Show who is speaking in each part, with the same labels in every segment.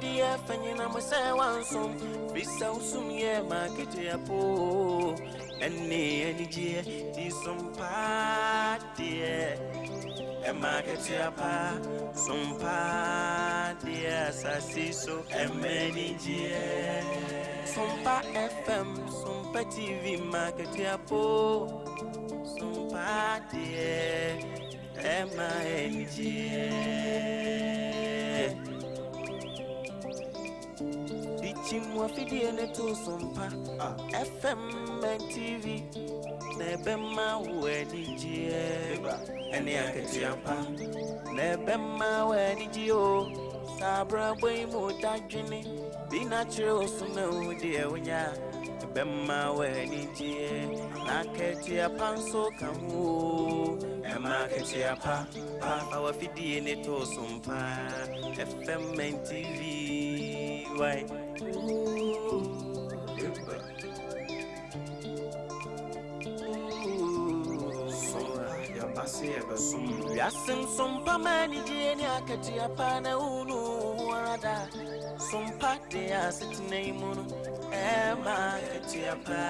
Speaker 1: deɛ fa nyina mo sɛ wansom firi sɛ wosum yɛ ma akatua po ɛne anigyeɛ ti sompa deɛ ɛma akatua pa sompa deɛ asase so ɛma anigyeɛ sompa fm sompa tv ma akatua po sompa deɛ ɛma anigyeɛ Dikyim wafidie ne to so mpa FM and TV na ɛbɛma wo anigyeɛ ɛne akatua pa na ɛbɛma wo anigyeɛ o saa abrabɔ yi mu dadwene bi na kyerɛ wo so na wo deɛ wonya ɛbɛma wo anigyeɛ na akatua pa nso ka ho o ɛma akatua pa pa fa wafidie ne to so mpa FM and TV why Wiase nsompa ma anigyeɛ ne akatua pa na wonu wo ho ara da sompa de asetena yi mu no ɛma akatua pa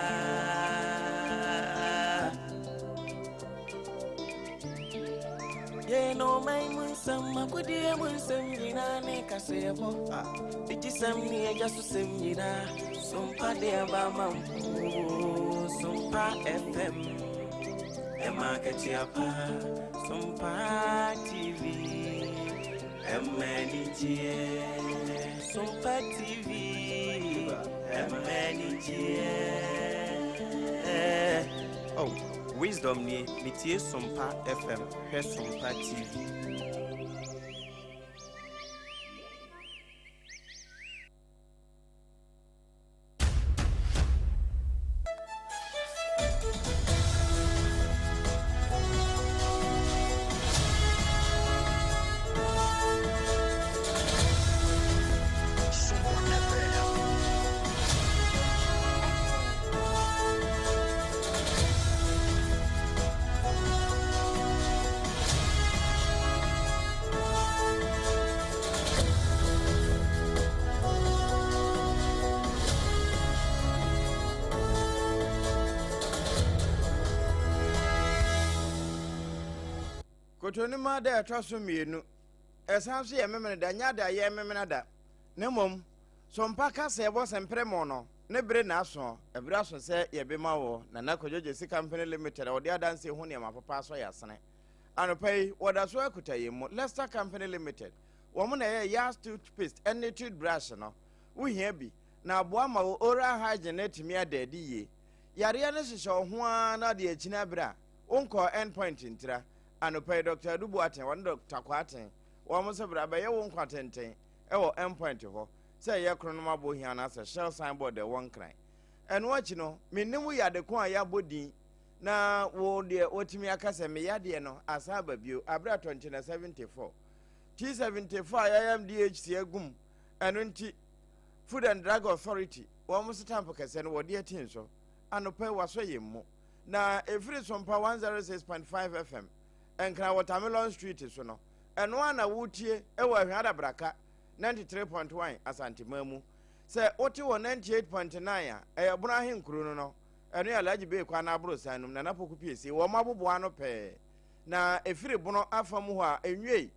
Speaker 1: Yɛn ɔman mu nsɛm akodeɛ mu nsɛm nyinaa ne kaseɛbɔ Digyisɛm ne agya so sɛm nyinaa sompa de ɛba ma mpo sompa FM ɛma akatua pa sompa TV ɛma anigyeɛ sompa TV ɛma anigyeɛ
Speaker 2: Oh, wisdom nie, metie Sompa FM, hwɛ Sompa TV.
Speaker 3: Kotonima da a ɛtɔ so mmienu. Ɛsan nso yɛ Memeneda, nyɛ ade a ɛyɛ Memeneda, na mmom Sompa ka sɛ ɛbɔ sɛ mprɛmo no, ne bere na aso, ɛbere aso sɛ yɛbema wɔ Nana Kwadwo Gyasi Company Limited a wɔde adanse ho nneɛma papa asɔ yɛn asene. Anɔpa yi, wɔda so akuta yɛn mu. Lester Company Limited, wɔn na ɛyɛ Yas toothpaste ne toothbrush no. Wohia bi, na aboa ma wo oral hygiene no atumi ada adi yie. Yareɛ no hyehyɛ wo ho ara na ade akyini abere a, wonkɔɔ End Point ntira. Anɔpa yi, Dɔkta Adu Boateng, wɔne Dɔkta Kwarteng, wɔn nso bra bɛyɛ wo nkwa tenten wɔ End Point hɔ, sɛ ɛyɛ Kronom Abohia anaasɛ Shell signboard a ɛwɔ Nkran. Ɛno akyi no, mennim wo yade ko a yɛabɔ din na wo deɛ watumi aka sɛ me yadeɛ no asan aba bio aberɛ a tɔnkye na 74 T74 a yɛayam DHC agum ɛno nti Food and Drug Authority wɔn stamp kɛsɛ no wɔde atin so anɔpa yi wasɔ yɛn mu na ɛfiri Sompa 106.5 FM Nkran Watermelon Street so no ɛno a na wotie ɛwɔ Ahwea Adabraka 93.1 Asanteman mu sɛ wote wɔ 98.9 a ɛyɛ Bono Ahenkuro no no Ɛno yɛ Alhaji Bey kwan no aborosan no mu, Nana Poku Piesie. Wɔn abobow ano pɛɛ, na efiri Bono afa mu hɔ a, enwiei.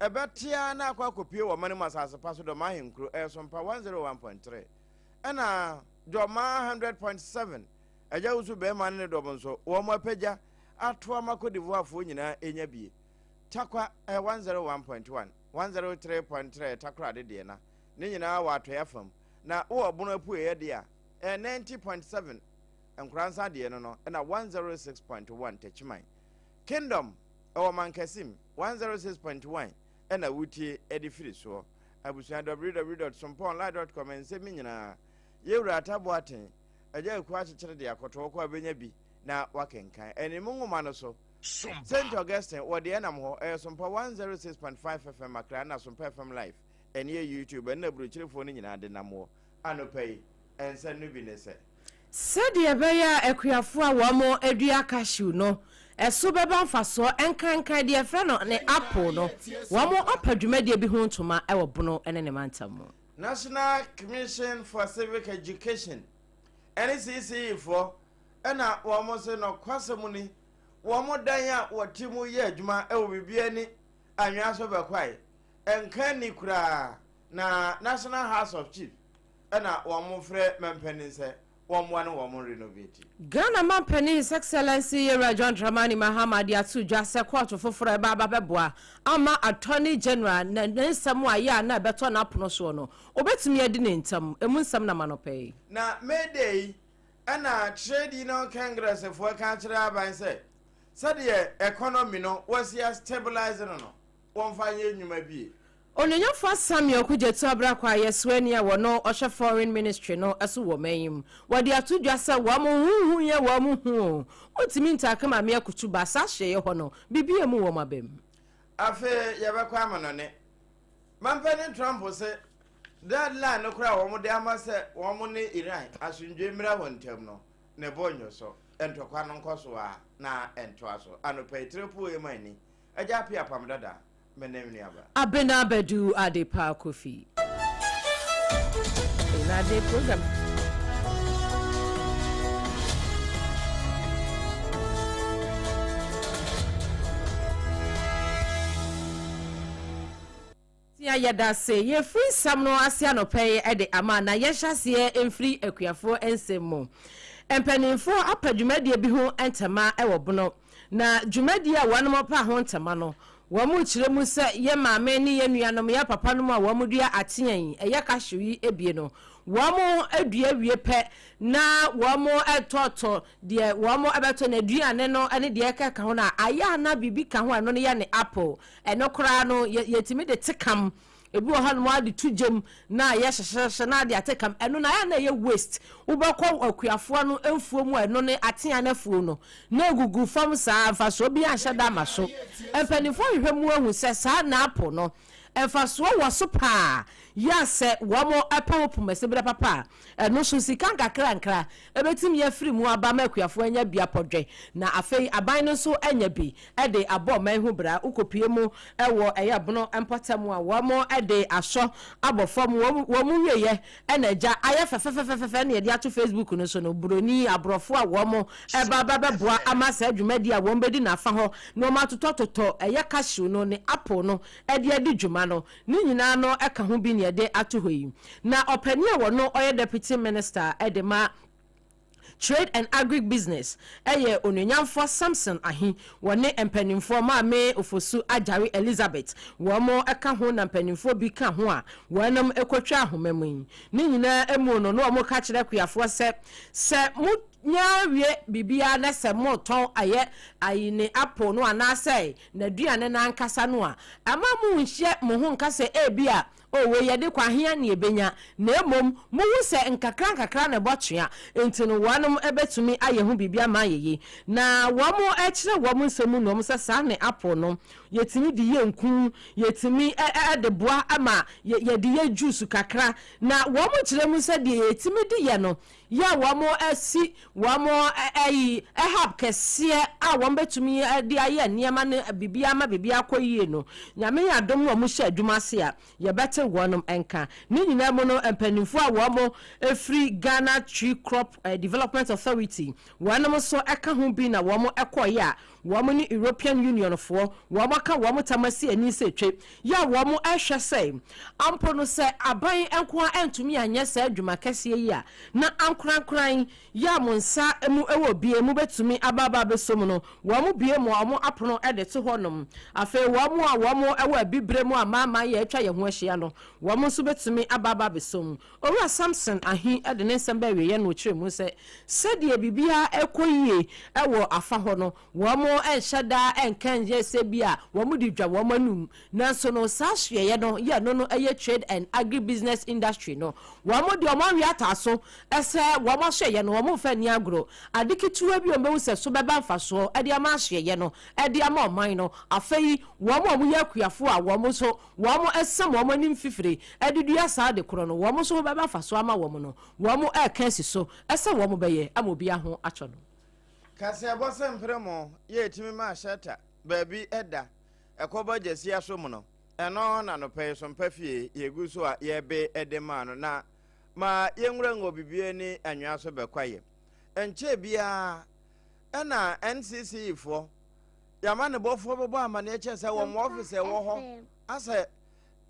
Speaker 3: Ɛbɛte ara na akɔ akɔpue wɔ ɔman mu asase pa so, Dɔmaa Ahenkuro, ɛyɛ Sompa 101.3. Ɛna Dɔmaa 100.7, Agya Wusu Barima ne ne dɔm nso, wɔn apagya ato ama Cote d'Ivoirefoɔ nyinaa anya bie. Tarkwa, ɛyɛ 101.1, 103.3 ɛyɛ Takoradi deɛ na ne nyinaa wɔ atɔeɛ afa mu. Na wowɔ Bono apueeɛ deɛ a, Ɛyɛ 90.7 Nkoransa deɛ no no ɛna 106.1 Techiman. Kingdom ɛwɔ Mankasim 106.1 ɛna wotie ɛde firi soɔ. Abusua www.sompaonline.com nsɛm yi nyinaa Yɛwura Atta Boateng Agya Akuo akyekyere de akɔto hɔ kɔ a bɛnya bi na wakenkan. Ɛne mu nwoma no so St. Augustine wɔ deɛ ɛnam hɔ ɛyɛ Sompa 106.5 FM Accra ɛna Sompa FM Live ɛne yɛ YouTube ɛne aburokyerefoɔ no nyinaa de nam wɔ Anɔpa yi, nsɛm no bi ne sɛ.
Speaker 4: Sɛdeɛ ɛbɛyɛ a akuafoɔ a wɔdua cashew no so bɛba mfasoɔ, nkankan deɛ yɛfrɛ no ne apple no, wɔapa dwumadie bi ho ntoma wɔ Bono ne ne mantam mu.
Speaker 3: National Commission for Civic Education ne CCE foɔ na wɔn se nɔkwasɛm ni, wɔn dan a wɔte mu yɛ adwuma wɔ Bibiani anwea so bɛkwae, nka nni koraa na National House of Chiefs na wɔn frɛ mampanin sɛ wɔmmoa ne wɔn renovate.
Speaker 4: Ghana Mampanin His Excellency Yewura John Dramani Mahama de ato dwa sɛ kɔɔto foforɔ a ɛba aba bɛboa ama Attorney General na ne nsɛm a ɛyɛ a na ɛbɛtɔ n'apono soɔ no, ɔbɛtumi adi ne ntam. Emu nsɛm nam anɔpa yi.
Speaker 3: Na May Day yi na Trade Union Congress foɔ ka akyerɛ aban sɛ sɛdeɛ economy no wɔasi a stabilize no no, wɔmfa nyɛ nnwuma bie.
Speaker 4: Onuonyamfoɔ Samuel Okudzeto Abrako a yɛ soani a wɔno ɔhwɛ Foreign Ministry no so wɔ ɔman yi mu. Wɔde ato dwa sɛ wɔn ho hu yɛ wɔn hu o, wontumi ntaake Maame Akutu ba saa ahyeɛeɛ hɔ no, biribi amu wɔn abam.
Speaker 3: Afei yɛbɛkɔ amanɔne. Mampanin Trump se deadline no koraa a wɔde ama sɛ wɔn ne Iran asomdwoe mmra wɔn ntam no, ne bo nnwo so. Ntɔkwa no nkɔ so ara na ɛntoa so. Anɔpa yi, Tire Puee Manni, Agya Appiah Apam Dada. Me ne me nuaba.
Speaker 4: Abena Badu Adepa Kofi. Ade program. Tia yɛda ase. Yɛfiri nsɛm no ase anɔpa yi de ama na yɛnhyɛ aseɛ mfiri akuafoɔ nsɛm mu. Mpanimfoɔ apa dwumadie bi ho ntɛma wɔ Bono. Na dwumadie a wɔnom pa ho ntɛma no, wɔn rekyerɛ mu sɛ yɛn maame ne yɛn nuanom, yɛn papanom a wɔn dua atea yi, ɛyɛ cashew yi ebie no, wɔn dua wie pɛ na wɔn tɔtɔ deɛ wɔn bɛtɔ n'aduane no ne deɛ ɛkeka ho no a, ayɛ a na biribi ka ho a ɛno no yɛ ne apple. Ɛno koraa no, yɛtumi de te kam. Ebi wɔ hɔnom a de to gya mu na ayɛ hyehyeehye na ade ate kam. Ɛno no ayɛ a na ɛyɛ waste. Wobɛkɔ akuafoɔ no mfuo mu a ɛno ne atea no afuo no na ɛgugu fam saa, mfasoɔ biara nhyɛ da mma so. Mpanimfoɔ hwehwɛ mu ahu sɛ saa naapo no mfasoɔ wɔ so pa ara yɛ a sɛ wɔpɛ ho pomasiberɛ papa a, ɛno nso sika nkakrankra ɛbɛtumi afiri mu aba ma akuafoɔ anya bi apɔdwɛ na afei aban no nso anya bi de abɔ ɔman ho bra. Wokɔpue mu wɔ ɛyɛ bono mpɔtam a, wɔde asɔ abɔ fam. Wɔn wieɛ na agya ayɛ fɛfɛfɛfɛfɛ na yɛde ato Facebook no so no. Buroni, aborɔfo a wɔba ba bɛboa ama saa dwumadi a wɔbɛdi no afa hɔ na wɔatotɔtotɔ ɛyɛ cashew no ne apple no de adi dwuma no, ne nyinaa no ka ho bi na yɛde ato hɔ yi. Na ɔpanin a wɔno ɔyɛ Deputy Minister de ma Trade and Agric-Business yɛ Onuonyamfoɔ Samson Ahi, wɔne mpanimfoɔ Maame Ofosu Agyare Elizabeth, wɔn ka ho na mpanimfoɔ bi ka ho a wɔnom kɔtwa ahoma mu yi. Ne nyinaa mu no na wɔka kyerɛ akuafoɔ sɛ, sɛ mo nya wie biribiara na sɛ motɔn ayɛ ayi ne apple no anaasɛ n'aduane no ankasa no a, ɛmma monhyɛ mo ho nka sɛ ebia O, wei yɛde kɔ ahe na yɛbɛnya? Na mmom mohu sɛ nkakrankakra na ɛbɔ toa, enti no wɔnom bɛtumi ayɛ ho biribi ama ayɛ yie. Na wɔkyerɛ wɔn nsɛm mu nom sɛ saa ne apple no, yɛtumi de yɛ nku, yɛtumi de boa ma yɛde yɛ juice kakra. Na wɔkyerɛ mu sɛ deɛ yɛtumi de yɛ no, yɛ a wɔasi wɔn ayi hub kɛseɛ a wɔbɛtumi de ayɛ nneɛma no biribiara ama biribiara akɔ yie no, Nyame yɛ adom na wɔhyɛ adwuma ase a, yɛbɛte wɔn nka. Ne nyinaa mu no, mpanimfoɔ a wɔfiri Ghana Tree Crop Development Authority, wɔnom nso ka ho bi na wɔkɔeɛ a wɔn ne European Union foɔ wɔn aka wɔn tam asi ani sɛ twe yɛ a wɔn rehwɛ sɛ ampo no sɛ aban nko ara antumi anyɛ saa adwuma kɛseɛ yi a na ankorankoran yɛ a mo nsa mu wɔ bie mo bɛtumi aba aba abɛsɔ mu no wɔn bue mo wɔn apono de to hɔ nom. Afei wɔn a wɔn wɔ abibire mu amanaman yɛ atwa yɛn ho ahyia no wɔn nso bɛtumi aba aba abɛsɔ mu. Owura Samson Ahi de ne nsɛm baa awieeɛ na ɔkyerɛɛ mu sɛ, sɛdeɛ biribiara rekɔ yie wɔ afa hɔ no, wɔnhyɛ da nka nyɛ sɛ bi a wɔde dwa wɔn anom. Nanso no, saa ahyeɛeɛ no yɛ ɛno no yɛ Trade and Agri-Business Industry no, wɔn deɛ wɔn awe ataa so sɛ wɔn ahyeɛeɛ no wɔmfa nni agorɔ. Ade ketewa bi a wɔbɛhu sɛ so bɛba mfasoɔ de ama ahyeɛeɛ no de ama ɔman no. Afei wɔn a wɔyɛ akuafoɔ a wɔn nso Wɔasam wɔn anim fifire de dua saa ade korɔ no, wɔn nso ho bɛba mfasoɔ ama wɔn no, wɔreka asi so sɛ wɔbɛyɛ ama obiara ho atɔ no.
Speaker 3: Kaseɛbɔ sɛ mprɛmo yɛ ɛtumi ma shelter baabi da ɛkɔbɔ gyasia so mu no. Ɛno na anɔpa yi Sompa Fie yɛgu so a yɛrebe de ma no na ma yɛnwura ngo bibie ne anwea so bɛkwaeɛ. Ɛnkyɛɛ biara ɛna NCCE foɔ yɛamanebɔfoɔ bɛbɔ amaneɛ kyerɛ sɛ wɔn ɔfis ɛwɔ hɔ asɛ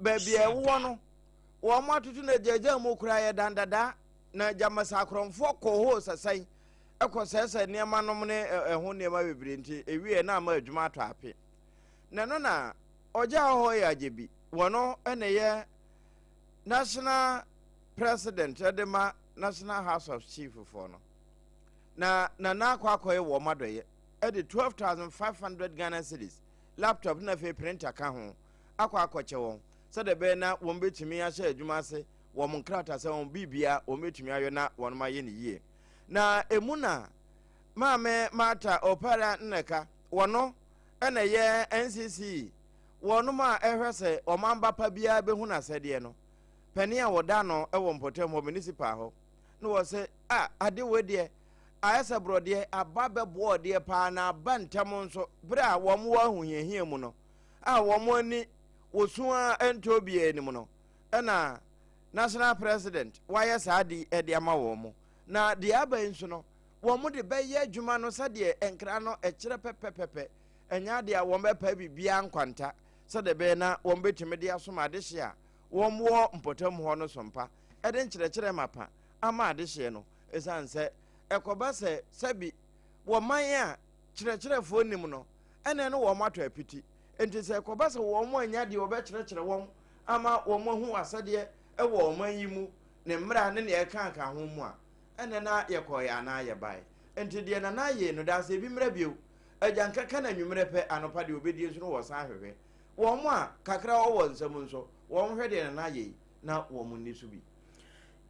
Speaker 3: baabi a ɛwowɔ no wɔn atoto no agyaagyaa mu koraa yɛ dandadaa na gyamasa akorɔmfoɔ kɔɔ hɔ sɛsɛn ɛkɔ sɛsɛ nneɛma nom ne ɛho nneɛma bebree nti ewie na ama adwuma atɔ ape na ɛno na ɔgya hɔ yɛ agye bi wɔn na ɛyɛ national president ɛde ma National House of Chief foɔ no na Nana akɔ akɔyɛ wɔn adɔyɛ ɛde 12,500 Ghana cedis, laptop na afei printer ka ho akɔ akɔkyɛ wɔn sɛdeɛ ɛbɛyɛ na wɔn bɛtumi ahyɛ adwuma ase, wɔn nkratasɛm, wɔn biribia wɔn bɛtumi ayɔ na wɔn ayɛ no yie. Na emu na Maame Martha Opara Nneka, wɔno ɛna ɛyɛ NCC wɔnom a ɛhwɛ sɛ ɔman pa biara bɛhu n'asɛdeɛ no panin a wɔda ano wɔ mpɔtam hɔ, municipal hɔ, na wɔ sɛ, a ade wei deɛ ayɛ sɛ borɔdeɛ aba bɛboɔ ɔdeɛ paa na aba ntɛm nso berɛ a wɔn wɔ ahohiahia mu no a wɔn ani wɔsu a ɛntɔ obiara anim no, ɛna national president wayɛ saa de de ama wɔn mo. Na deɛ aba yi nso no, wɔn de bɛyɛ adwuma no sɛdeɛ nkra no ɛkyerɛ pɛpɛpɛpɛ, ɛnyɛ adeɛ a wɔn bɛpae biribiara nkwanta sɛdeɛ ɛbɛyɛ na wɔn bɛtumi de asom adehyeɛ a wɔn wɔ mpɔtam hɔ no so mpa de nkyerɛkyerɛ mapa ama adehyeɛ no, ɛsiane sɛ ɛkɔba sɛ sɛbi wɔ man a kyerɛkyerɛfoɔ nim no ɛna ɛne wɔn atɔ apiti. Enti sɛ ɛkɔba sɛ wɔn annya deɛ wɔbɛkyerɛkyerɛ wɔn ama wɔn ahu asɛdeɛ wɔ ɔman yi mu ne mmara ne nea ɛka ho mu a, ɛnɛ na yɛkɔeɛ anaa yɛbaeɛ. Enti deɛ Nana ayɛ no, daa sɛ ebi mmra bio. Agyanka ka no anwummerɛ pɛ, anɔpa deɛ ɔbɛdie nso no wɔsan hwehwɛ. Wɔn a kakra wɔ wɔn nsam nso, wɔn hwɛ deɛ Nana ayɛ yi na wɔn nni so bi.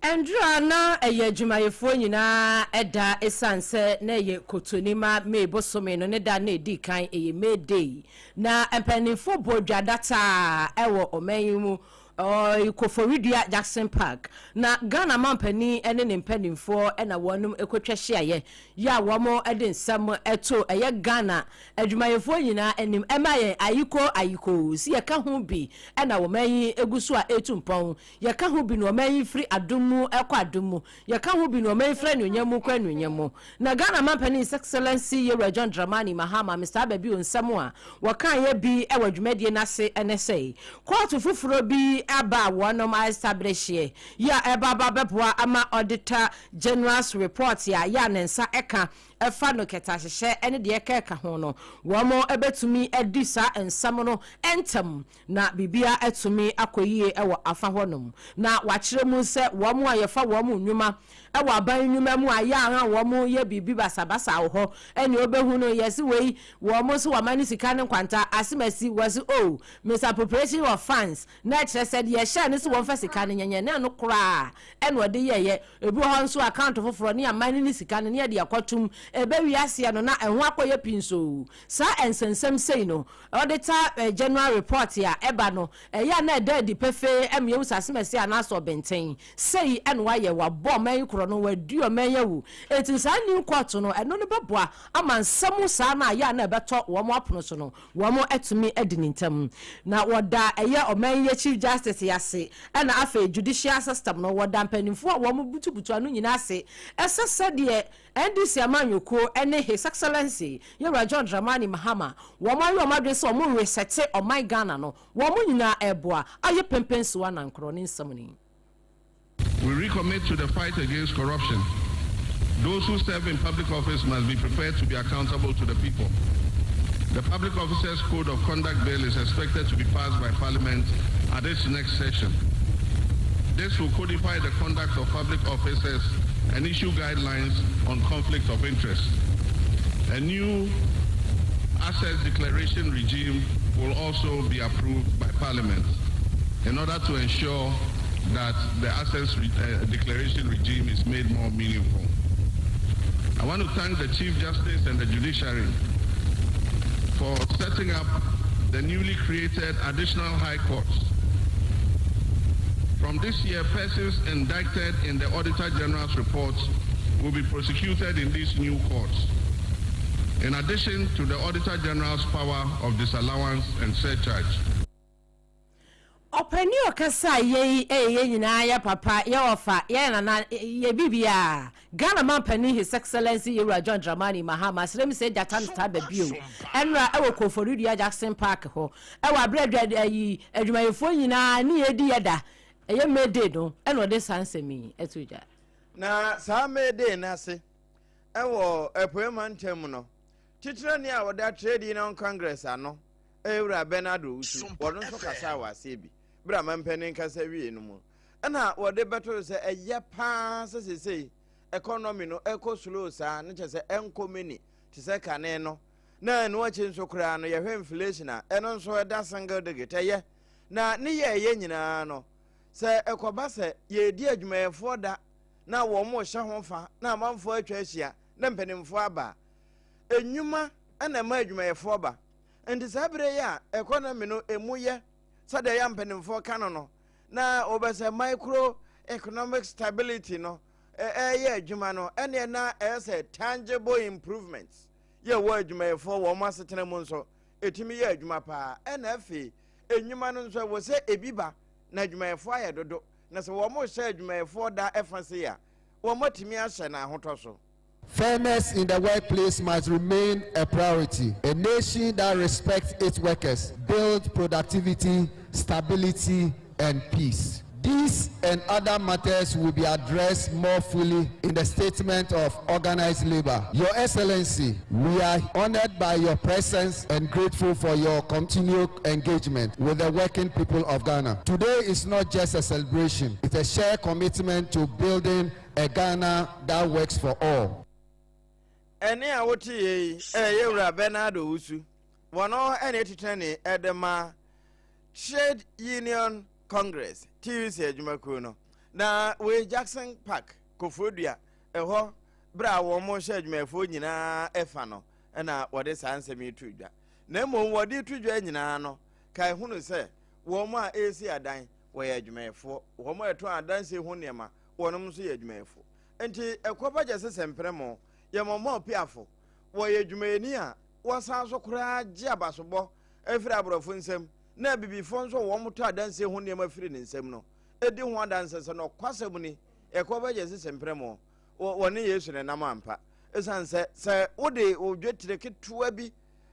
Speaker 4: Ɛndora na ɛyɛ adwumayɛfoɔ nyinaa da ɛsiane sɛ na ɛyɛ Kotonima May bosome no ne da na ɛdi kan, ɛyɛ May Day. Na mpanimfoɔ bɔ dwa dataa wɔ ɔman yi mu, Koforidua Jackson Park. Na Ghana mampanin ne ne mpanimfoɔ na wɔnom kɔtwa hyiaeɛ yɛ a wɔn de nsɛm to ɛyɛ Ghana adwumayɛfoɔ nyinaa anim ɛma yɛn ayiko ayiko si yɛka ho bi na ɔman yi gu so a ɛretu mpɔn. Yɛka ho bi na ɔman yi firi adom mu kɔ adom mu. Yɛka ho bi na ɔman yi firi anuonyam mu kɔ anuonyam mu. Na Ghana Mampanin His Excellency Yewura John Dramani Mahama, Mister Aba Bio nsɛm a wɔkaeɛ bi wɔ dwumadie no ase ne sɛ, kɔɔto foforɔ bi aba a wɔnom a establishyeɛ yi a ɛreba aba abɛboa ama Auditor General's Report a yɛ a ne nsa ka ɛfa no kɛtɛahyehyɛ ne deɛ ɛkeka ho no, wɔn bɛtumi adi saa nsɛm no ntɛm na biribiara atumi akɔ yie wɔ afa hɔnom. Na wɔakyerɛ mu sɛ wɔn a yɛfa wɔn nnwuma wɔ aban nnwuma mu a yɛ a wɔyɛ biribi basabasa wɔ hɔ, ɛnea wobɛhu no yɛse wei wɔn nso wɔma no sika ne nkwanta, asemasi, wɔse oh, misappropriation of funds, na ɛkyerɛ sɛ deɛ ɛhyɛɛ no sɛ wɔmfa sika no nyɛnyɛ na ɛno koraa ɛna ɔde yɛeɛ. Ebi wɔ hɔ nso account foforɔ ne aman no ne sika no ne yɛde akɔtom, ɛbɛwie aseɛ no na ɛho akɔyɛ pinsoo. Saa nsɛnsɛm sei no, Auditor General Report a ɛba no, ɛyɛ a na ɛda adi pefee ma yɛhu sɛ asemasi anaasɛ ɔbenten sei na wayɛ, wabɔ ɔman yi korɔno, wadi ɔman yi awu. Enti saa new court no, ɛno no bɛboa ama nsɛm saa no a ɛyɛ a na ɛbɛtɔ wɔn apono so no, wɔatumi adi no ntɛm. Na wɔda ɛyɛ ɔman yi Chief Justice yi ase, ɛna afei judicial system no, wɔda mpanimfoɔ a wɔbutubutu ano nyinaa ase sɛ sɛdeɛ NDC amanyɔkuo ne His Excellency Yɛwura John Dramani Mahama wɔn ayɛ wɔn adwene sɛ wɔn resɛte ɔman Ghana no, wɔn nyinaa ɛreboa ayɛ pempensoa nankorɔ ne nsɛm ni.
Speaker 5: We recommit to the fight against corruption. Those who serve in public office must be prepared to be accountable to the people. The Public Officers Code of Conduct Bill is expected to be passed by Parliament at its next session. This will codify the conduct of public officers and issue guidelines on conflict of interest. A new assets declaration regime will also be approved by Parliament in order to ensure that the assets declaration regime is made more meaningful. I want to thank the Chief Justice and the Judiciary for setting up the newly created additional high courts. From this year, persons indicted in the Auditor General's report will be prosecuted in these new courts, in addition to the Auditor General's power of disallowance and surcharge.
Speaker 4: Ɔpanin a ɔkasa yɛ yi yɛ yɛn nyinaa yɛ papa, yɛ ɔfa, yɛ nana, yɛ biribiara. Ghana manpanin His Excellency Yewura John Dramani Mahama srɛ mu sɛ gyata no taa ba bio ɛnora ɛwɔ Koforidua Jackson Park hɔ ɛwɔ aberɛ adwa ayi adwumayɛfoɔ nyinaa ne yɛdi yɛ da ɛyɛ May Day no ɛna ɔde saa nsɛm yi ɛto dwa.
Speaker 3: Na saa May Day no ase ɛwɔ Apuei Mantam mu no, titenani a ɔda Trade Union Congress ano, Ewura Bernard Owusu, wɔno nso kasaa wɔ aseɛ bi berɛ a mampanin kasa wiei no mu. Ɛna wɔde bɛto sɛ ɛyɛ paa sɛ seesei economy no ɛkɔ slow saa no kyerɛ sɛ ɛnkɔ many te sɛ kane no. Na ɛno akyi nso koraa no yɛhwɛ inflation a ɛno nso ɛda single digit ɛyɛ. Na ne yɛ ɛyɛ nyinaa no sɛ ɛkɔba sɛ yɛredi adwumayɛfoɔ da na wɔn rehyɛ ho fa na amanfoɔ atwa ahyia na mpanimfoɔ aba a, nnwuma na ɛma adwumayɛfoɔ ba. Nti saa berɛ yi a economy no ɛmu yɛ sɛdeɛ ɛyɛ mpanimfoɔ ka no no, na wɔbɛsɛ micro economic stability no ɛyɛ adwuma no, ɛneɛ na ɛyɛ sɛ tangible improvements yɛ wɔ adwumayɛfoɔ wɔn asetena mu nso ɛtumi yɛ adwuma paa. Ɛna afei nnwuma no nso ɛwɔ sɛ ebi ba na adwumayɛfoɔ ayɛ dodo, na sɛ wɔn rehyɛ adwumayɛfoɔ da ɛfa sei a, wɔn atumi ahyɛ no ahotɔ so.
Speaker 6: Fairness in the workplace must remain a priority. A nation that respects its workers builds productivity, stability, and peace. These and other matters will be addressed more fully in the statement of organized labor. Your Excellency, we are honored by your presence and grateful for your continued engagement with the working people of Ghana. Today is not just a celebration, it's a shared commitment to building a Ghana that works for all.
Speaker 3: Ɛnne a wote yɛ yi ɛyɛ Wura Bernard Owusu. Wɔno ɛna etitena ɛde ma Trade Union Congress TUC adwumakuo no. Na wei Jackson Park, Koforidua, ɛhɔ berɛ a wɔn hyɛ adwumayɛfoɔ nyinaa ɛfa no ɛna wɔde saa nsɛm yi to dwa. Na mmom wɔde to dwa nyinaa no, kae hunu sɛ wɔn a ɛresi adan wɔyɛ adwumayɛfoɔ, wɔn a ɛtɔn adansie ho nneɛma wɔnom nso yɛ adwumayɛfo. Nti ɛkɔ ba gyɛ sɛ sɛmprɛ mo yɛ mɔmɔ piafo. Wɔyɛ adwumayɛni a wɔsan so koraa gye abasobɔ firi aborɔfo nsam na abibifoɔ nso wɔn tɔ adansie ho nneɛma firi ne nsam no di ho adanse sɛ nɔkwasɛm ni. Ɛkɔ ba gyɛ sɛ sɛmprɛ mo wɔne Yesu na ɛnam ampa. Ɛsiane sɛ sɛ wode wo dwetire ketewa bi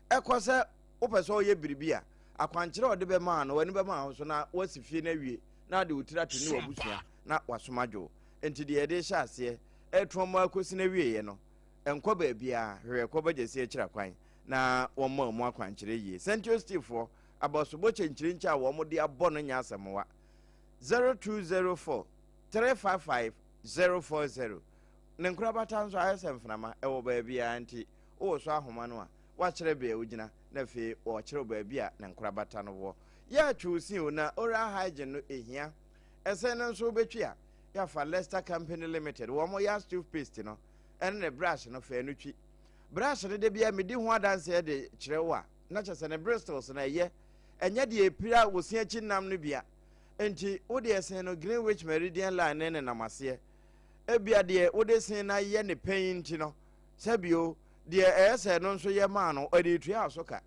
Speaker 3: ɛkɔ sɛ wopɛ sɛ ɔyɛ biribi a, akwankyerɛ a ɔde bɛmaa no w'ani bɛma ho so na woasi fie no awie na ade wo tiri ato ne w'abusua na wasom adwo wo. Enti deɛ yɛde rehyɛ aseɛ ɛretɔn mu akɔsi n'awieeɛ no, nkɔ baabiara, hwehwɛ kɔ bɛgyesi akyira kwan na wɔmma mu akwankyerɛ yie. Sɛntio Stevefoɔ, abasobɔ kyɛnkyerɛnkyɛ a wɔn de abɔ no nyɛ asɛmmoa. 0204 355 040. Ne nkorabata nso ayɛ sɛ mframa, ɛwɔ baabiara nti wowɔ so ahoma no a, wakyerɛ bea wogyina na afei wɔkyerɛw baabi a ne nkorabata no wɔ. Yɛ atwew sin o na oral hygiene no ehia. Ɛsɛn no nso wobɛtwi a, yɛafa Lester Company Limited, wɔn yas toothpaste no ɛne ne brush no fɛɛ no twi. Brush no da biara medi ho adanseɛ de kyerɛ wo a, na kyerɛ sɛ ne bristles no ɛyɛ, ɛnyɛ deɛ ɛpira wo se akyi nam no bia. Nti wode ɛsen no Greenwich Meridian line ne nenam aseɛ. Ebia deɛ wode sen no ayɛ ne pɛn nti no, sɛbio deɛ ɛyɛ sɛ no nso yɛ maa no, ɔde tua so ka.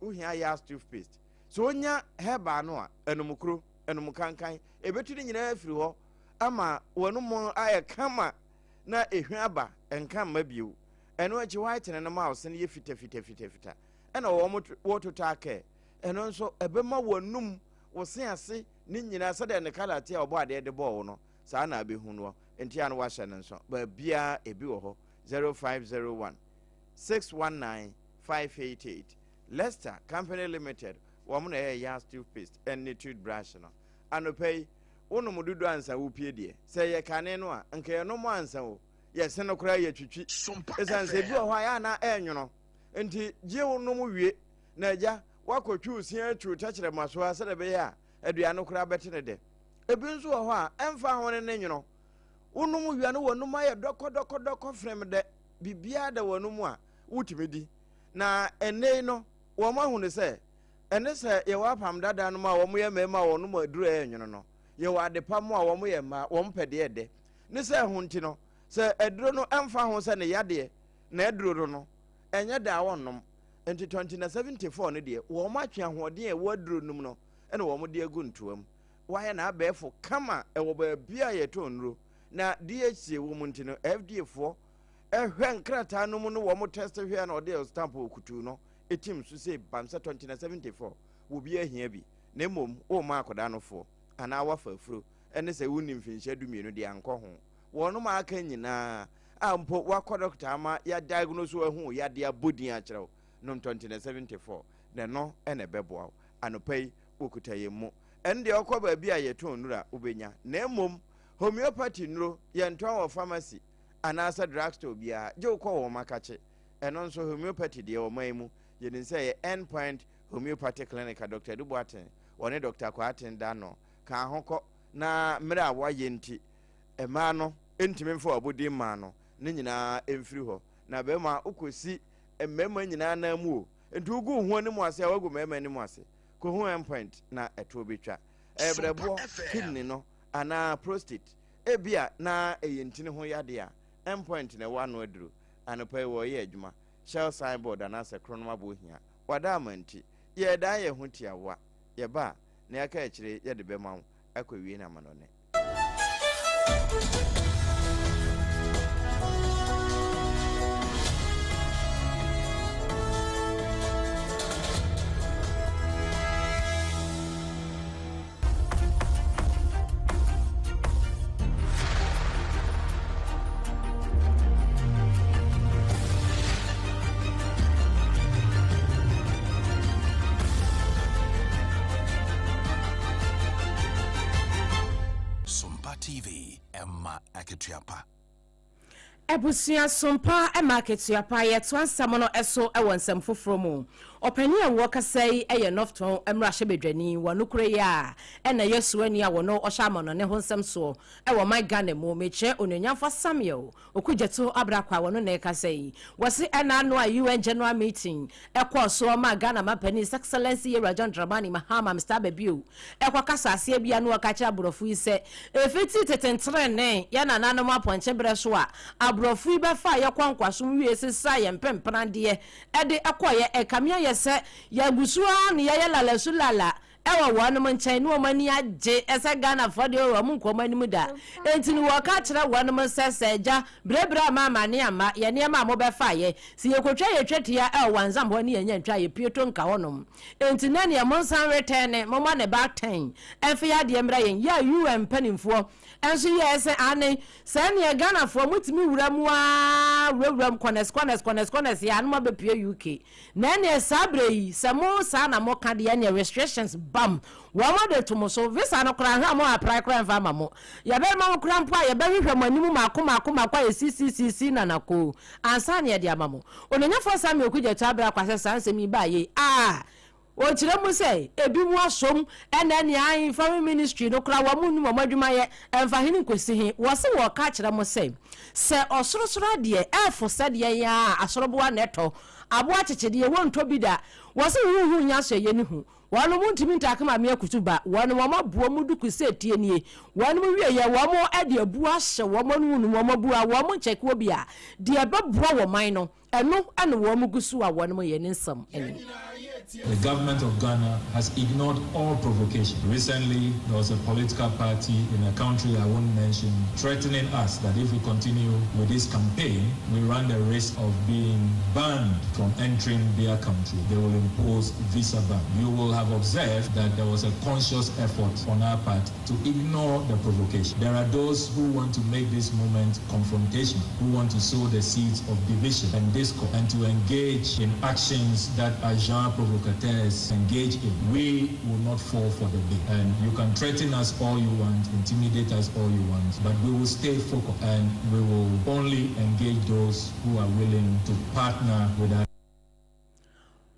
Speaker 3: Wohia yas toothpaste. Sɛ wonya herbal no a, ɛnum kuro, ɛnum kankan, ɛbɛtu ne nyinaa afiri hɔ ama wɔn ayɛ kama na ehwa aba nka mma bio. Ɛno akyi whitening no ma wo se no yɛ fita fita fita fita. Ɛna wɔn wɔ total care. Ɛno nso ɛbɛma wɔnum wo se ase ne nyinaa sɛdeɛ ne colour te a ɔbɔ adeɛ de bɔɔ wo no saa na abɛhu noɔ. Nti a no wahyɛ no nso baabiara ebi wɔ hɔ. 0501 619 588 Lester Company Limited wɔn na ɛyɛ Yas toothpaste ɛne toothbrush no. Anɔpa yi wonom dodo ansa wopie deɛ sɛ yɛ kane no a nka yɛnom ansa o yɛse no koraa yɛtwitwi ɛsiane sɛ ebi wɔ hɔ a yɛ ana ɛnwono nti gye wonom wie na agya woakɔtwi wo sia atwiw tɛkyerɛma so a sɛdeɛ ɛbɛyɛ a aduane koraa bɛte ne dɛ. Ebi nso wɔ hɔ a ɛmfa ho ne ne nwono wonom wia no wɔnom ayɛ dɔkɔdɔkɔdɔkɔ frɛm dɛ biribiara da wɔnom a wotumi di. Na ɛnnɛ yi no wɔn ahunu sɛ ɛne sɛ yɛwɔ apam dada no mu a wɔn yɛ mmarima a wɔnom aduru a ɛyɛ nwono no, yɛwɔ adepa mu a wɔn yɛ mmaa wɔn pɛ deɛ ɛdɛ. Ne sɛ ɛho nti no sɛ aduro no ɛmfa ho sɛ ne yadeɛ na aduro no no ɛnyɛ da a wɔnnom. Nti 20 na 74 no deɛ wɔn atwe ahoɔden a ɛwɔ aduro no mu no ɛna wɔn de agu ntoa mu. wɔayɛ no abɛɛfo kama ɛwɔ baabi a yɛtɔn nnuro na DHC wɔ mu nti no FDA foɔ ɛhwɛ nkrataa no mu no wɔn test hwɛ na ɔde stamp wɔ kutuu no etim so sɛ bam sɛ 2974 wɔ bi ahia bi na mmom wɔma akwadaa no foɔ anaa wafa afuro ɛne sɛ wonni mfinhyia 12 deɛ ankɔ ho. Wɔnom aka nyinaa a mpo wakɔ dɔkta ama ya diagnose ahu yadeɛ abɔdin akyerɛ wo nom 2974 na ɛno ɛna ɛbɛboa wo. Anɔpa yi wɔkuta yɛn mu. Ɛno deɛ ɔkɔ baabi a yɛtɔn nnuro a wobɛnya, na mmom homeopathy nnuro yɛntɔn wɔ pharmacy anaasɛ drugstore biara, gye wokɔ wɔn akakye. Ɛno nso homeopathy deɛ ɔman yi mu yɛnim sɛ ɛyɛ End Point Homeopathy Clinic a Dr. Adu Boateng wɔne Dr. Kwarteng da no ka ho kɔ na mmerɛ a wɔayɛ nti mmaa no ntumi mfa wɔabɔdin mmaa no ne nyinaa mfiri hɔ. Na bɛrima wokɔsi mmarima nyinaa nan mu o, nti wogu wo ho anim ase a woagu mmarima anim ase. Kɔhu End Point na ɛtoɔ bɛtwa. Ɛyɛ berɛboɔ, kidney no anaa prostate, ebia na ɛyɛ ntini ho yadeɛ a, End Point na ɛwɔ ano aduro. Anɔpa yi wɔreyɛ adwuma. Shell signboard anaasɛ kronom aboɔ hia. Wada ama nti, yɛredan yɛn ho tiawa. Yɛba a, nea aka akyire yɛde bɛma wo akɔwie no amanɔne.
Speaker 7: Sompa TV, ɛma akatua pa.
Speaker 4: Abusua Sompa ma akatua pa. Yɛtoa nsɛm no so wɔ nsɛm foforɔ mu. Ɔpanin a wɔkasa yi yɛ Northton mmarahyɛbadwani wɔ nokorɛ yi a ɛna ɛyɛ soani a wɔno ɔhyɛ amanɔne ho nsɛm soɔ wɔ ɔman Ghana mu. Mekyerɛ Onuonyamfoɔ Samuel Okudzeto Abrako a wɔno na ɛkasa yi. Wɔse ɛna ano a UN General Meeting ɛkɔɔ soɔ maa Ghana Mampanin His Excellency Yewura John Dramani Mahama Mister Ababio ɛkɔ kasa aseɛ bia na ɔka kyerɛ aborɔfo yi sɛ ɛfiti tete ntenenee yɛn nananom apɔnkye berɛ so a aborɔfo yi bɛfaa yɛ kɔ nkoasom wie sesaa yɛn mpempenadeɛ de kɔeɛ. Ɛkame ayɛ sɛ yɛgu so ara na yɛyɛ lalasu lala wɔ wɔnom nkyɛn na wɔn ani agye sɛ Ghanafoɔ deɛ wɔn nkɔ wɔn anim da. Enti no wɔka kyerɛ wɔnom sɛ, sɛ agya, berɛberɛ a ma amane amma yɛn nneɛma a mobɛfaeɛ, sɛ yɛkɔtwa yɛn twetia wɔ Wanzam hɔ ne yɛnya ntwa a yɛpue to nka hɔnom. Enti na neɛ monsan retɛne, momma ne back tɛn mfa yɛn adeɛ mmra yɛn. Yɛ a UN mpanimfoɔ nso yɛɛ sɛ aane, Sɛ neɛ Ghanafoɔ motumi wura mu aa wurawura mu corners corners corners corners aa na moabɛpue UK na ɛneɛ saa berɛ yi sɛ mo saa na moka deɛ ɛneɛ restrictions bam wɔn de to mo so visa no koraa hwɛ a mo apply koraa ɛmfa ama mo yɛbɛma mo koraa mpo a yɛbɛhwehwɛ mo anim maako maako maako ayɛ sisisisi nanakoo ansa na yɛde ama mo. Ononyafoɔ Samuel Okudzeto Abrah sɛ saa nsɛm yi baa yei aa Ɔkyerɛ mu sɛ, ebinom asom na nea ahe Foreign Ministry no koraa wɔn nnim wɔn adwuma yɛ, ɛmfa hene nkosi he. Wɔse wɔɔka akyerɛ mo sɛ, sɛ ɔsorosoro adeɛ ɛɛfo sɛdeɛ yɛn a asoroboa na ɛtɔ, aboa kyekyedeɛ wɔntɔ bi da. Wɔse huhu nyɛ asoɛyɛ ne hu. Wɔnom ntumi ntaake Maame Akutu ba, wɔnom wɔn aboɔ mu duku sɛ tie nie. Wɔnom wieɛ wɔn de abuo ahyɛ wɔn ano num wɔn abuo a wɔn nkyɛke wɔ bi a, deɛ ɛbɛboa wɔn man no. Ɛno na wɔn gu so a wɔnom yɛ ne nsɛm ni.
Speaker 8: The government of Ghana has ignored all provocation. Recently, there was a political party in a country I won't mention threatening us that if we continue with this campaign, we run the risk of being banned from entering their country. They will impose visa ban. You will have observed that there was a conscious effort on our part to ignore the provocation. There are those who want to make this moment confrontational, who want to sow the seeds of division and discord and to engage in actions that agents provocateurs engage in. We will not fall for the bait. And you can threaten us all you want, intimidate us all you want, but we will stay focused and we will only engage those who are willing to partner with us.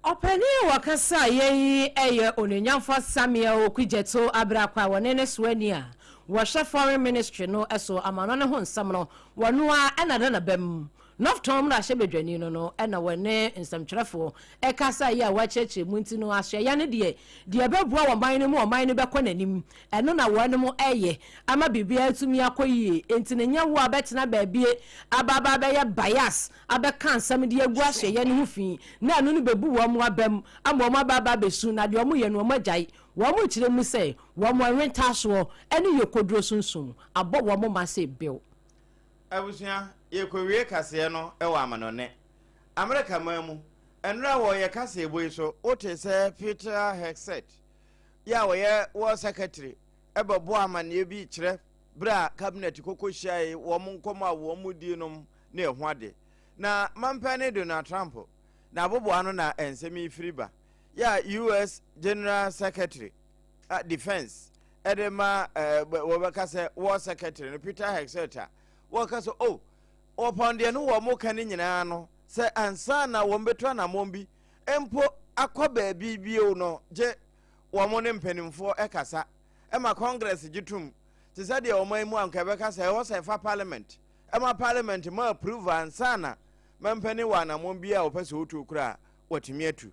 Speaker 4: Ɔpanin a wɔkasaeɛ yi yɛ Onuonyamfoɔ Samuel Okudzeto Abrako a wɔne ne soani a wɔhwɛ Foreign Ministry no so amanɔne ho nsɛm no, wɔno ara na da n'abam. Northton mmarahyɛbadwani no no na wɔne nsɛmtwerɛfoɔ kasaeɛ a wɔakyerɛkyerɛ mu nti no asoɛeɛ no deɛ, deɛ ɛbɛboa ɔman no ma ɔman no bɛkɔ n'anim, ɛno na wɔnom reyɛ ama biribiara atumi akɔ yie. Enti no nyɛ wo a wobɛtena baabie aba aba abɛyɛ bias abɛka nsɛm de agu asoɛeɛ no ho fi, na ɛno no bɛbu wɔn abam ama wɔn aba aba abɛsu, na deɛ wɔyɛ no wɔn agyae. Wɔn rekyerɛ mu sɛ wɔn nwentaasoɔ ne yɛ koduro sunsum abɔ wɔn ma se bew.
Speaker 3: Abusua, yɛrekɔwie kaseɛ no wɔ amanɔne. Amerika man mu, nnora wɔ yɛ kaseɛbɔ yi so, wotee sɛ Peter Hegseth yɛ a ɔyɛ War Secretary bɛbɔɔ amanneɛ bi kyerɛ berɛ a Cabinet kɔkɔ hyiae wɔn nkɔmmɔ a wɔn dii nom ne ɛho ade. Na mampanin Donald Trump n'aboboano na nsɛm yi firi ba yɛ a US General Secretary Defense de ma wɔbɛka sɛ War Secretary no Peter Hegseth a wɔka sɛ oh wɔpɔn deɛ no wɔn ka no nyinaa no sɛ ansa na wɔn bɛtu anammɔn bi mpo akɔ baabi bio no gye wɔn ne mpanimfoɔ kasa ma Congress gye tom te sɛ deɛ ɔman mu anka ɛbɛka sɛ ɛwɔ sɛ ɛfa parliament ɛma parliament ma approve ansa na mampanin wɔ anammɔn bi a wɔpɛ sɛ wɔtu koraa wɔatumi atu.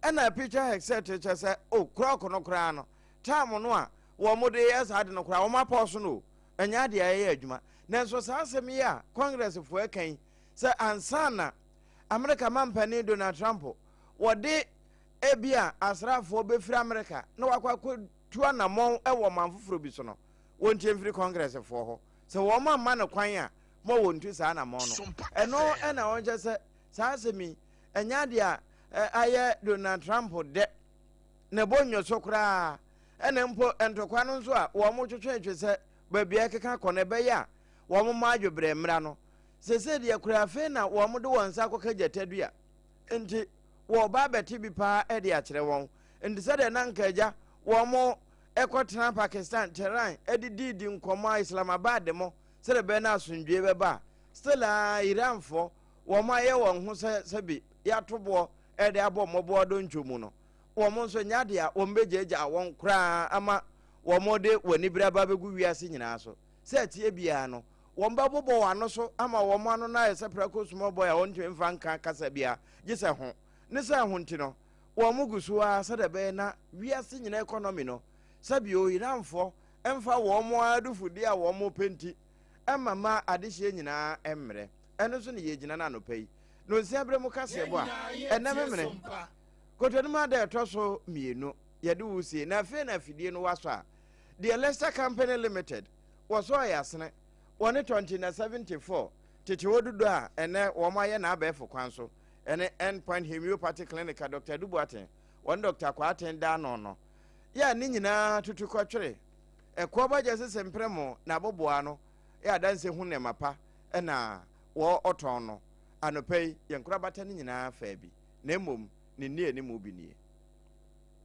Speaker 3: Ɛna Peter Hegseth kyerɛ sɛ o oh, korɔko no koraa no time no a wɔn de yɛ saa de no koraa wɔn apɔ so no o ɛnyɛ adeɛ a ɛyɛ adwuma. Nanso saa asɛm yi a Congressfoɔ ɛka yi sɛ ansa na Amerika mampanin Donald Trump wɔde ebi a asraafoɔ bɛfiri Amerika na wakɔ akɔtu anammɔn wɔ ɔman foforɔ bi so no wɔntie mfiri Congressfoɔ hɔ sɛ wɔn amma no kwan a ma wɔntu saa anammɔn no. Ɛno ɛna wɔnkyɛ sɛ saa asɛm yi ɛnyɛ adeɛ a ayɛ Donald Trump dɛ na ɛbɔ nnwo so koraa ɛna mpo ntɔkwa no nso a wɔn twetwetwe sɛ baabi a ɛkeka kɔ no ɛbɛyɛ a wɔn mma adwobrɛ mmra no sese deɛ koraa afei na wɔn de wɔn nsa akɔka gyata dua nti wɔba abɛte bi paa de akyerɛ wɔn nti sɛdeɛ na nka agya wɔn ɛkɔtena Pakistan Tehran de didi nkɔmmɔ a Islamabad mo sɛdeɛ ɛbɛyɛ na asomdwoe bɛba a still a Iranfoɔ wɔn ayɛ wɔn ho sɛ sɛbi yɛato boɔ de abɔ mmɔboa dontwo mu no wɔn nso nyɛ adeɛ a wɔn bɛgyaagyaa wɔn koraa ama wɔn de wɔn anibere aba bɛgu wiase nyinaa so sɛ ɛteɛ biara no wɔn bɛbobɔ wɔn ano so ama wɔn ano no ayɛ sɛ prɛko small boy a wɔntumi mfa nka kasa biara gye sɛ ho ne sɛ ho nti no wɔn gu so ara sɛdeɛ ɛbɛyɛ na wiase nyinaa economy no sɛbi o Iranfoɔ mfa wɔn adufudie a wɔn pɛ nti ɛma ma adehyeɛ nyinaa mmerɛ. Ɛno nso ne yɛgyina no anɔpa yi. Nonsia berɛ mu kaseɛbɔ a ɛnɛ memene Kotonim ada ɛtɔ so mmienu yɛde wo sie na afei na afidie no wasɔ a deɛ Leicester Company Limited wɔsɔɔ yɛ asene wɔne tɔnte na 74 tete hɔ dodo a ɛnɛ wɔn ayɛ n'abɛɛfo kwan so ɛne End Point Homeopathy Clinic a Dr. Adu Boateng wɔne Dr. Kwaaten da ano no yɛ a ne nyinaa tutu kɔtwere ɛkoɔ bɔgya sese mprɛmo na aboboa no yɛ adanse ho nneɛma pa na wɔtɔn no. Anɔpa yi, yɛn nkorabata no nyinaa faa bi, na mmom ne nnianimu bi nie.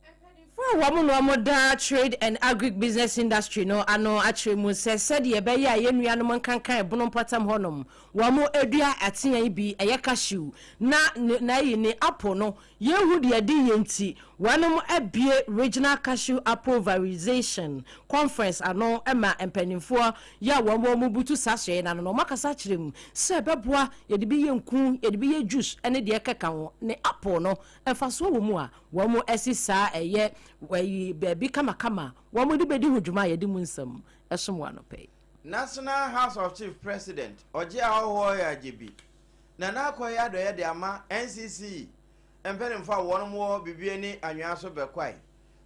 Speaker 4: Mpanyimfo a wɔn na wɔda Trade and Agric Business Industry no ano akyerɛ mu sɛ sɛdeɛ ɛbɛyɛ a yɛn nuanom nkankan ɛbono mpɔtam hɔnom wɔn dua atea yi bi ɛyɛ cashew na n'ayi ne apple no Yɛnhu deɛ ɛde yɛ nti wɔnom abue Regional Cashew Apple Valorization Conference ano ma mpaninfoɔ yɛ a wɔn wɔn butu saa soɛeɛ no ano no wɔn akasa akyerɛ mu sɛ ɛbɛboa yɛde bi yɛ nku, yɛde bi yɛ juice ne deɛ ɛkeka ho ne apple no mfasoɔ wɔ mu a wɔn asi saa ɛyɛ ɛyi baabi kamakama wɔn de bɛdi ho dwuma a yɛde mu nsɛm ɛsom wɔ anɔpa yi.
Speaker 3: National House of Chiefs President, Ɔgye Ahɔhoɔ Yɛ Nana akɔyɛ adɔeɛ de ama NCC mpanimfoɔ a wɔnom wɔ Bibie ne Anwea so bɛkɔe.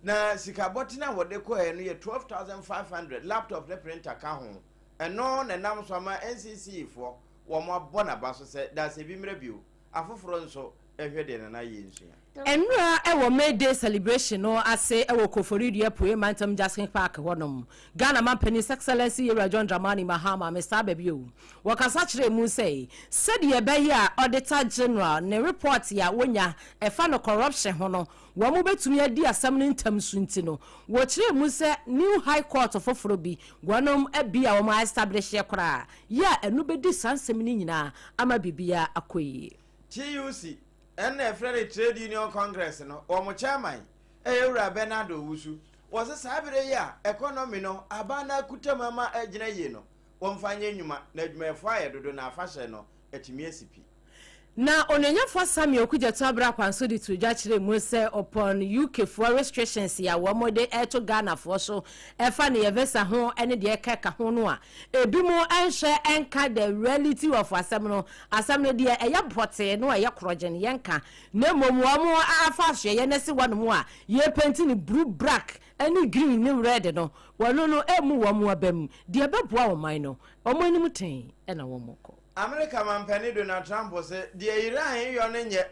Speaker 3: Na sika bɔtene a wɔde kɔɛ no yɛ 12,500, laptop ne printer ka ho. Ɛno na ɛnam so ama NCC foɔ wɔn abɔ n'aba so sɛ dasɛ bi mmra bio. Afoforɔ nso nhwɛ deɛ Nana yɛ nsua.
Speaker 4: Nnora wɔ May Day celebration no ase wɔ Koforidua Apuei Mantam Jaskin Park hɔ nom, Ghana Manpanin His Excellency Yewura John Dramani Mahama Mister aba bio. Wɔkasa kyerɛɛ mu sɛ, sɛdeɛ ɛbɛyɛ a Auditor General ne report a wɔnya ɛfa no corruption ho no wɔn bɛtumi adi asɛm no ntɛm so nti no, wɔkyerɛɛ mu sɛ new High Court foforɔ bi wɔnom abi a wɔn a establish koraa yɛ a ɛno bɛdi saa nsɛm no nyinaa ama biribiara akɔ yie.
Speaker 3: TUC, Ɛnna ɛfrɛ no Trade Union Congress no, wɔn chairman yɛ Wura Bernard Owusu. Wɔse saa bere yi a economy no aban no akuta mu ama agyina yie no, wɔmfa nyɛ nnwuma na adwumayɛfoɔ ayɛ dodo na afahyɛ no atumi asi pi.
Speaker 4: Na Onuonyamfoɔ Samuel Okudzeto Abrah nso de too dwa kyerɛɛ mu sɛ upon UK foɔ restrictions a wɔn de reto Ghanafoɔ so ɛfa ne yɛ visa ho ne deɛ ɛka ɛka ho no a, ebi mo nhwɛ nka the reality of asɛm no, asɛm no deɛ ɛyɛ pɔtee no ɛyɛ korɔgyen yɛnka na mmom wɔn afa ahwɛeɛ no asi hɔnom a yɛrepenti no blue black ne green ne red no wɔn no ɛmmu wɔn aba mu, deɛ ɛbɛboa ɔman no wɔn anim tee na wɔn kɔ.
Speaker 3: Amerika manpanin Donald Trump se deɛ Iran reyɔ no nyɛ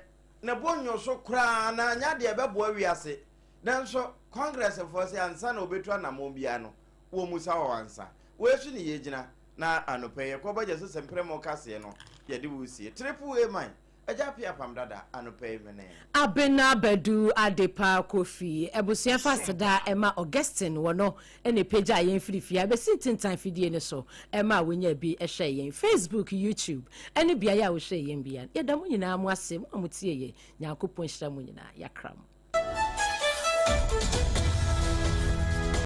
Speaker 3: ne bo nnwo so koraa na anyɛ adeɛ ɛbɛboa wiase. Nanso Congressfoɔ se ansa na wɔbɛtu anammɔn biara no, wɔmmisa wɔn ansa. Wei so ne yɛgyina na anɔpa yi yɛkɔbɔ gya so sɛ mprɛmo kaseɛ no yɛde wo resie. Triple A man, Agya Appiah Apam Dada, anɔpa yi mene.
Speaker 4: Abena Badu Adepa Kofi abusua fa aseda ma Augustine wɔ no na ɛpagyaa yɛn firi fie abɛsi ntentan fidie no so maa wonyaa bi hwɛɛ yɛn. Facebook, YouTube ne beaeɛ a wohwɛɛ yɛn biara no, yɛda mo nyinaa mo ase, mo a motie yɛn. Nyankopɔn nhyira mo nyinaa. Yɛakra mo.